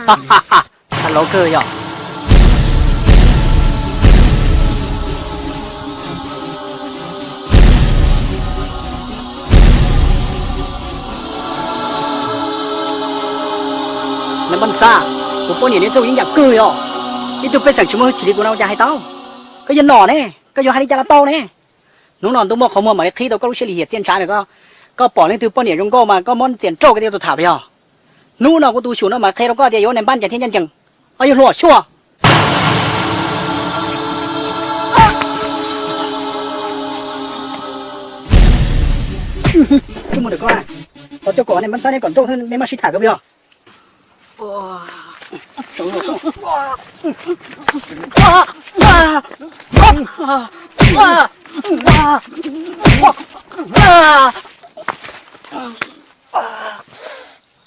Has lov kawg yog. Npaj Xab, kuv poj niam neb txawj ua yeeb yam kawg yog. Ib tug pej xeem tsis muaj hwj chim li kuv no ua cas hais tau? Koj yog nom ne, koj yuav hais li cas los tau ne. Hnub no ntuj muaj qhov muag mam li qhib tau koj lub siab lim hiam txiaj ntshav na. Koj pom leej twg poj niam zoo nkauj mas koj muab ntxias nrauj kiag tej tus tham yog. Hnub no kuv tus xyum no mam qhia rau koj tias yuav ua neeg npab ncees thiab ncaj ncees. Os, yog hluas xyuas. Tub mus ntawm koj na, qhov coj kom nej npab xab neb kom nrauj neb mam sib tham kawg yog.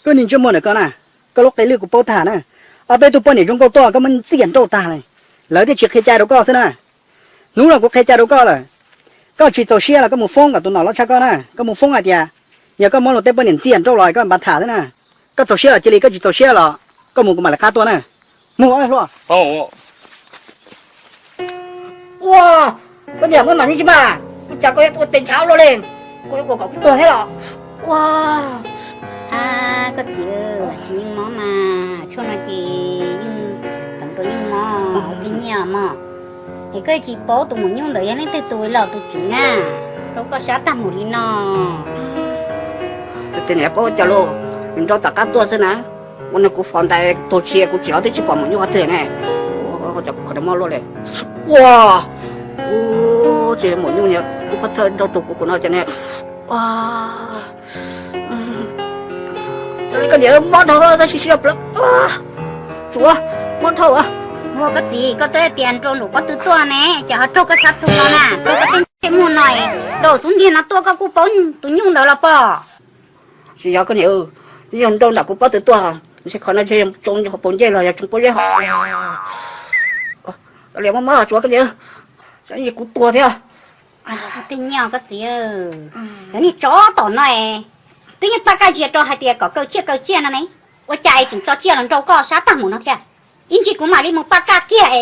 Koj niag ntsej muag ntawm koj na, koj lub qe lwj kuv paub tag na. Ob peb tug poj niam zoo nkauj tuaj koj muab ntxias nrauj tag li, lawv thiaj tsis qhia cai rau koj xwb na. Hnub no kuv qhia cai rau koj lawm, koj tsis txaus siab los koj mus foob kom tus nom loj tshaj koj na, koj mus foob hais tias yog koj muab luag tej poj niam ntxias nrauj los koj npaj tham xwb na. Koj txaus siab los cia li, koj tsis txaus siab los koj mus kuv mam li qab tuaj na. Mus hluas. Ua, koj niam muaj mam li tsis mas, ua cas koj yuav ua tes ntshav luaj li, koj yuav kom kuv tuag thiab los? Ua, a, koj txiv, tsis yeej mob mas, tshuaj no ces yeej tawm rau yeej mob, ua tib nyiaj mog. Es koj tsis paub tus maum nyuj ntawd yog leej twg tus los tus tswv na, rau koj sab tag mus li no. Tus niam paub cas lauj, nws nrauj tom qab tuaj xwb na. Ua no kuv fov ntais tuag tsis, kuv tsim los twb tsis pom maum nyuj qhov twg ne. Ua, cas kuv qhov mob luaj li. Ua, ua, ces maum nyuj niag kuv pab thawj nrauj rau kuv qhov no ces ne. Ua, koj niam mob dhau tab sis sib plab. Tsuav, mob dhau. Ua koj txiv, koj twb tias nrauj nraum pob tw tuaj ne, ces ho raug koj sab plhu no na, raug koj tej ntsej muag no, rau xub ntiag no tuaj koj kuj paub tus nyuj ntawd los pom. Tsis yog koj niam, yog nrauj nram kuv pob tw tuaj, ntshe qhov no ntshe tsoo hauv paus ncej los yog tsoo pob zeb hov. Liam mob mob tsuav koj niam, kuv tuag thiab. Tej nyiaj koj txiv, yog niag tsov tom no, twb yeej paj kaj ntsia rau hais tias kom kaw tsiaj kaw tsiaj no ne, ua cas tseem tso tsiaj los nrauj koj sab tag mus no thiab. Ib ntsis kuv mam li mus paj kaj kiag,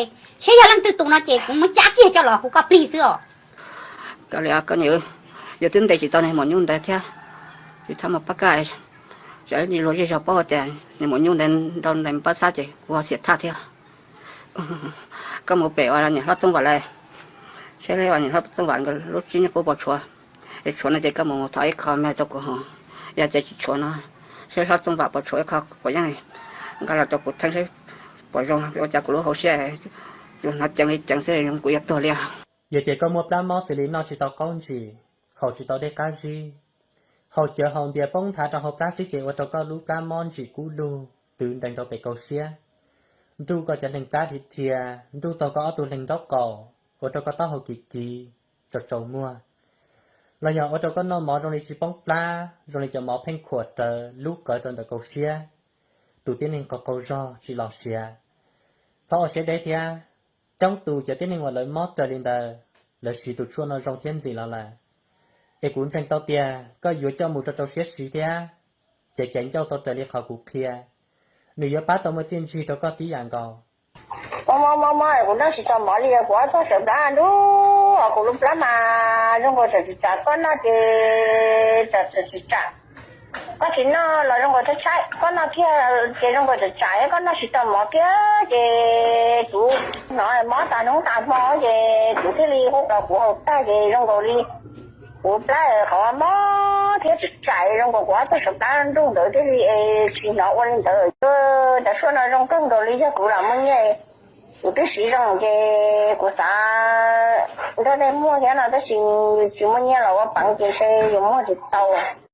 saib yog leej twg tus no ces kuv muab cab kiag coj los hu koj plig xwb os. Koj niam, yog twb ntes tsis tau niag maum nyuj ntawd thiab, tsis txhob mus paj kaj, tsam ib ntsis luag zej zog paub tias niag maum nyuj ntawd nrauj ntais npab xab ces kuv ho xiam thaj thiab. Koj mus pem ua niam hlob Txooj Vam lawm, saib ua niam hlob Txooj Vam nkawd lub tsib nyuj qub puas tshuav. Es tshuav no ces koj mus thov ib qho me rau kuv hov, yog tias tsis tshuav no, saib hlob Txooj Vam puas tshuav ib qho puas yeej nqa los rau kuv theej saib puas zoo, ua cas kuv lub hauv siab yus hnov ceev li ceev xwb zoo kuv yuav tuag li. Yog tias koj muaj plab mob xws li noj tsis tau qaub ntsis, haus tsis tau dej qab zib, haus cawv haus npias poob nthav rau hauv plab xwb ces ua rau koj lub plab mob ntsim kub lug twv ntees rau pem kaum siab, nruj koj cov leeg plab dhia dhia, nruj tag koj ob tug leeg nraub qaum, ua rau koj taub hau kiv kiv, tsaus tsaus muag, los yog ua rau koj noj mov zoo li tsis poob plab, zoo li cov mov pheej khuam rawv lub qawv rau ntawm kaum siab, tus tib neeg qaug qaug zog tsis los siav. Txhob ua siab deb thiab, coob tus cov tib neeg uas lawv mob raws li ntawd, lawv siv tus tshuaj no zoo thiab ntxim los lawm. Es kuv ntseeg tau tias koj yuav coj mus rau rau siab siv thiab, ces caiv ncauj tau raws li qhov kuv qhia, nws yuav pab tau muaj txiaj ntsig rau koj tib yam nkaus. Mob mob mob, kuv noj tsis tau mov li, kuv ob txoj saw plab nruj, kuv lub plab mas zoo nkaus tsam tsis tsam, koj noj ces tsam tsis tsam. Koj tsis noj los zoo nkaus tshaib tshaib, koj noj kiag ces zoo nkaus tsam tsam, koj noj tsis tau mov kiag ces kuv hnov mob tas hnub tas hmo ces kuv thiaj li hu los kuv haus tag ces zoo nkaus li kuv plab qhov mob thiab tsam tsam zoo nkaus kuv ob txoj saw plab nruj ntawd thiaj li tsis hnov ua li ntawd. Cov suab no zoo kawg nkaus li, yog kuv lam muaj nyiaj, kuv twb siv zoo ces kuv xav nrog nej muag thiab no, tab sis tsis muaj nyiaj los ua peev ces ntshe yuav muag tsis tau.